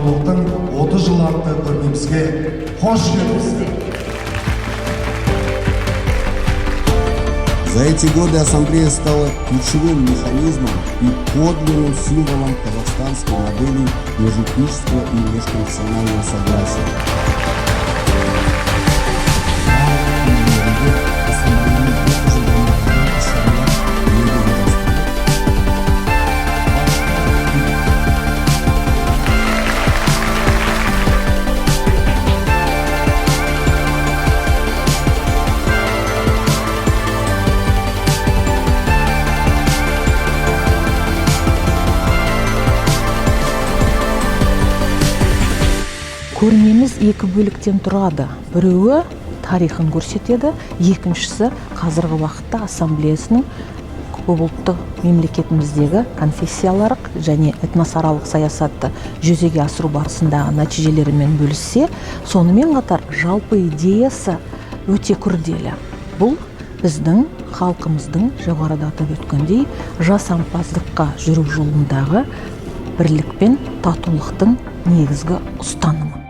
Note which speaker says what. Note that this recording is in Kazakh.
Speaker 1: Татулықтың 30 жылы атты көрмемізге қош келдіңіздер!
Speaker 2: За эти годы Ассамблея стала ключевым механизмом и подлинным символом казахстанской модели межэтнического и межконфессионального согласия.
Speaker 3: Барлық деңгейлерінде Ассамблеяның 30 жылдығына арналған іс-шаралар жүйелі ұйымдастырылды.
Speaker 4: Көрмеміз екі бөліктен тұрады. Біреуі тарихын көрсетеді, екіншісі қазіргі уақытта ассамблеясының көпұлтты мемлекетіміздегі конфессияларық және этносаралық саясатты жүзеге асыру барысындағы нәтижелерімен бөліссе, сонымен қатар жалпы идеясы өте күрделі. Бұл біздің халқымыздың, жоғарыда атап өткендей, жасампаздыққа жүру жолындағы бірлік пен татулықтың негізгі ұстанымы.